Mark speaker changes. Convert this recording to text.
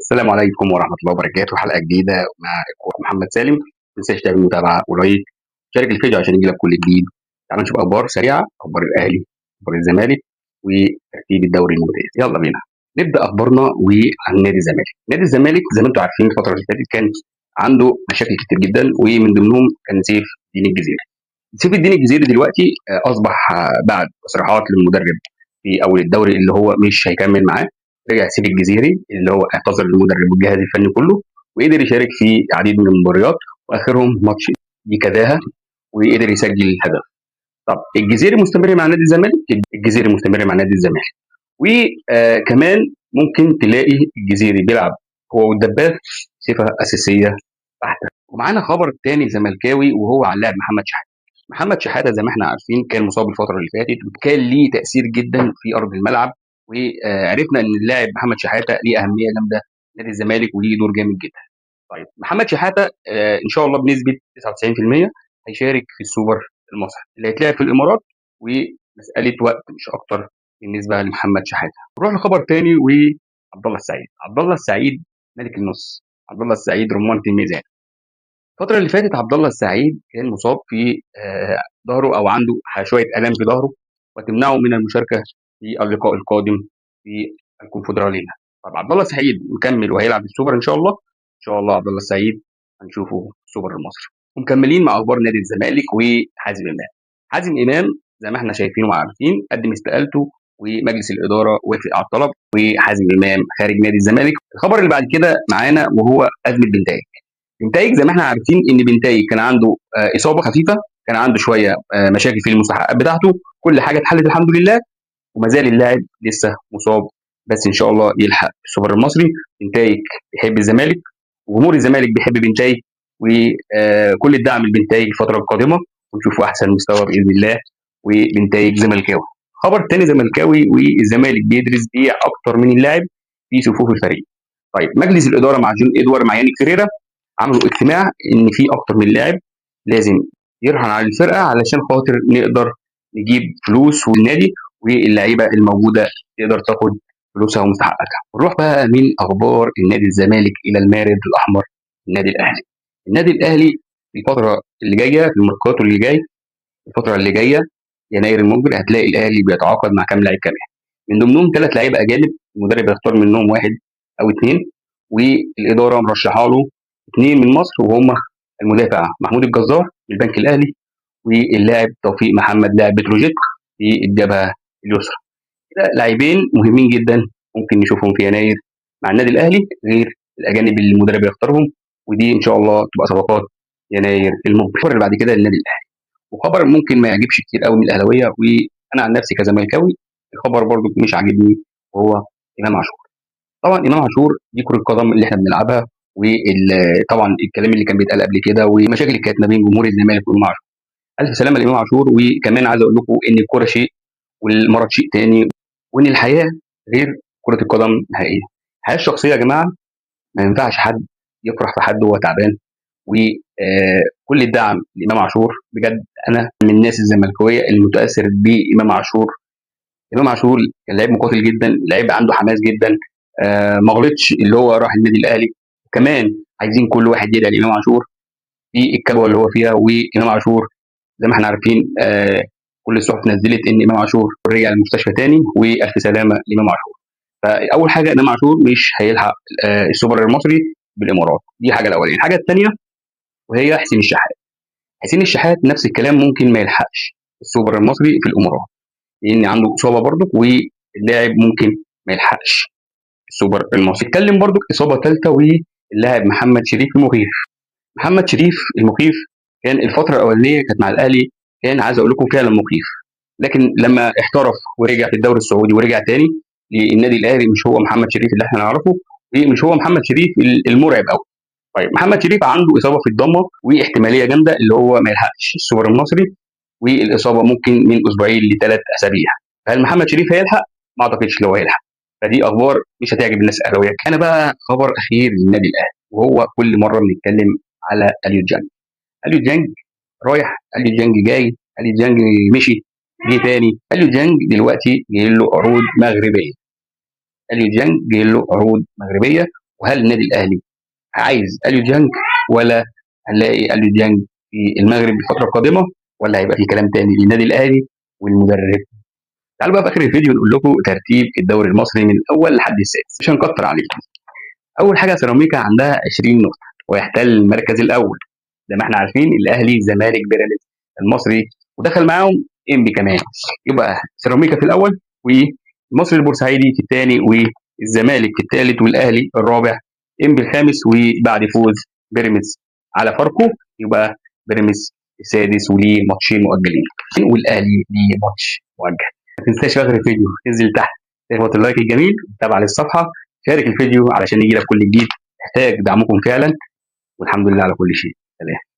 Speaker 1: السلام عليكم ورحمة الله وبركاته. حلقة جديدة مع اخوك محمد سالم. ما تنساش تعمل متابعه و like، شارك الفيديو عشان يجيلك كل جديد. تعالوا نشوف اخبار سريعه، اخبار الاهلي، اخبار الزمالك، وترتيب الدوري الممتاز. يلا بينا نبدا اخبارنا وعن نادي الزمالك. نادي الزمالك زي ما انتم عارفين الفترة اللي فاتت كان عنده مشاكل كتير جدا، ومن ضمنهم كان سيف الدين الجزيري. سيف الدين الجزيري دلوقتي اصبح بعد تصريحات للمدرب في اول الدوري اللي هو مش هيكمل معاه، رجع سيف الجزيري اللي هو اعتذر للمدرب والجهاز الفني كله، وقدر يشارك في العديد من المباريات واخرهم ماتش دي كداها، وقدر يسجل هدف. طب الجزيري مستمر مع نادي الزمالك؟ الجزيري مستمر مع نادي الزمالك، وكمان ممكن تلاقي الجزيري بيلعب هو والدباغ صفة اساسية بحته. ومعانا خبر تاني زملكاوي وهو على اللاعب محمد شحاته. محمد شحاته زي ما احنا عارفين كان مصاب الفترة اللي فاتت، وكان ليه تاثير جدا في ارض الملعب، وعرفنا ان اللاعب محمد شحاته ليه اهمية جامدة نادي الزمالك وليه دور جامد جدا. طيب محمد شحاته ان شاء الله بنسبة 99% هيشارك في السوبر المصري اللي هيتلعب في الامارات، ومسالة وقت مش اكتر بالنسبة لمحمد شحاته. نروح لخبر تاني وعبد الله السعيد. عبد الله السعيد ملك النص، عبد الله السعيد رمانة الميزان. الفترة اللي فاتت عبد الله السعيد كان مصاب في ظهره او عنده شوية الام في ظهره، وتمنعه من المشاركة في اللقاء القادم في الكونفدراليه. طب عبد الله السعيد مكمل وهيلعب السوبر ان شاء الله. ان شاء الله عبد الله السعيد هنشوفه في السوبر المصري. ومكملين مع اخبار نادي الزمالك وحازم امام. حازم امام زي ما احنا شايفين وعارفين قدم استقالته، ومجلس الادارة وافق على الطلب، وحازم امام خارج نادي الزمالك. الخبر اللي بعد كده معانا وهو ازمة بنتايج. بنتايج زي ما احنا عارفين ان بنتايج كان عنده اصابه خفيفة، كان عنده شوية مشاكل في المستحقات بتاعته، كل حاجة اتحلت الحمد لله، وما زال اللاعب لسه مصاب، بس ان شاء الله يلحق السوبر المصري. بنتايج بيحب الزمالك، وجمهور الزمالك بيحب بنتايج، وكل الدعم لبنتايج الفترة القادمة، ونشوفه احسن مستوى باذن الله. وبنتايج زملكاوي. خبر تاني زملكاوي، والزمالك بيدرس بيع اكتر من اللاعب في صفوف الفريق. طيب مجلس الادارة مع جون ادوار مع يانيك فيريرا عملوا اجتماع ان في اكتر من لاعب لازم يرهن على الفرقة علشان خاطر نقدر نجيب فلوس والنادي، واللعيبة الموجودة تقدر تاخد فلوسها ومستحقاتها. نروح بقى من اخبار النادي الزمالك الى المارد الاحمر النادي الاهلي. النادي الاهلي في الفترة اللي جاية في الميركاتو اللي جاي، الفترة اللي جاية يناير المقبل هتلاقي الاهلي بيتعاقد مع كام لاعب كمان، من ضمنهم 3 لعيبة اجانب، المدرب يختار منهم 1 او 2، والادارة مرشحة له 2 من مصر، وهم المدافع محمود الجزار من البنك الاهلي، واللاعب توفيق محمد لاعب بتروجيت في الجبهة اليسرى. كده لاعبين مهمين جدا ممكن نشوفهم في يناير مع النادي الاهلي، غير الاجانب اللي المدرب يختارهم، ودي ان شاء الله تبقى صفقات يناير المقبل. الخبر اللي بعد كده للنادي الاهلي، وخبر ممكن ما يعجبش كتير قوي من الاهلاوية، وانا عن نفسي كزملكاوي الخبر برضو مش عاجبني، وهو امام عاشور. طبعا امام عاشور دي كره القدم اللي احنا بنلعبها، وطبعا الكلام اللي كان بيتقال قبل كده والمشاكل اللي كانت ما بين جمهور الزمالك وامام عاشور. الف سلامه لامام عاشور. وكمان عايز اقول لكم ان الكورة شيء والمرض شيء تاني، وان الحياة غير كره القدم نهائيا. الحياة الشخصية يا جماعة ما ينفعش حد يفرح في حد وهو تعبان. وكل الدعم لامام عاشور، بجد انا من الناس الزملكاويه المتاثر بامام عاشور. امام عاشور كان لعيب مقاتل جدا، لعيب عنده حماس جدا، ما غلطش اللي هو راح النادي الاهلي. كمان عايزين كل واحد يدعي لامام عاشور في الكبوه اللي هو فيها. وامام عاشور زي ما احنا عارفين كل الصحف نزلت ان امام عاشور رجع المستشفى تاني، والف سلامه لامام عاشور. فاول حاجة امام عاشور مش هيلحق السوبر المصري بالامارات، دي حاجة الاولانية. الحاجة الثانية وهي حسين الشحات. حسين الشحات نفس الكلام، ممكن ما يلحقش السوبر المصري في الامارات لان عنده اصابه برضك، واللاعب ممكن ما يلحقش السوبر المصري. اتكلم برضك اصابه ثالثة واللاعب محمد شريف المخيف. محمد شريف المخيف كان الفترة الاولانية كانت مع الاهلي، كان عايز اقول لكم فعلا مخيف، لكن لما احترف ورجع في الدوري السعودي ورجع تاني للنادي الاهلي مش هو محمد شريف اللي احنا نعرفه، ومش هو محمد شريف المرعب قوي. طيب محمد شريف عنده اصابه في الضمة واحتماليه جامدة اللي هو ما يلحقش السوبر المصري، والاصابه ممكن من اسبوعين لثلاث اسابيع. فهل محمد شريف هيلحق؟ ما اعتقدش لو هيلحق. فدي اخبار مش هتعجب الناس الاهلاوية. انا بقى خبر اخير للنادي الاهلي، وهو كل مرة بنتكلم على اليو ديانج. اليو ديانج رايح، اليو ديانج جاي، اليو ديانج مشي جه تاني. اليو ديانج دلوقتي جاي له عروض مغربية. اليو ديانج جاي له عروض مغربية، وهل النادي الاهلي عايز اليو ديانج ولا هنلاقي اليو ديانج في المغرب الفترة القادمة، ولا هيبقى في كلام تاني للنادي الاهلي والمدرب؟ تعالوا بقى في اخر الفيديو نقول لكم ترتيب الدوري المصري من الاول لحد السادس، مش هنكتر عليكم. اول حاجة سيراميكا عندها 20 نقطة ويحتل المركز الاول، زي ما احنا عارفين الاهلي الزمالك بيراميدز المصري، ودخل معاهم انبي كمان. يبقى سيراميكا في الاول، والمصري البورسعيدي في الثاني، والزمالك في الثالث، والاهلي الرابع، انبي الخامس، وبعد فوز بيراميدز على فاركو يبقى بيراميدز السادس وليه ماتشين مؤجلين، والاهلي ليه ماتش مؤجل. ما تنساش في اخر الفيديو تنزل تحت تخبط ال like الجميل، تتابع للصفحه، شارك الفيديو علشان يجي لك كل جديد. محتاج دعمكم فعلا، والحمد لله على كل شيء. سلام.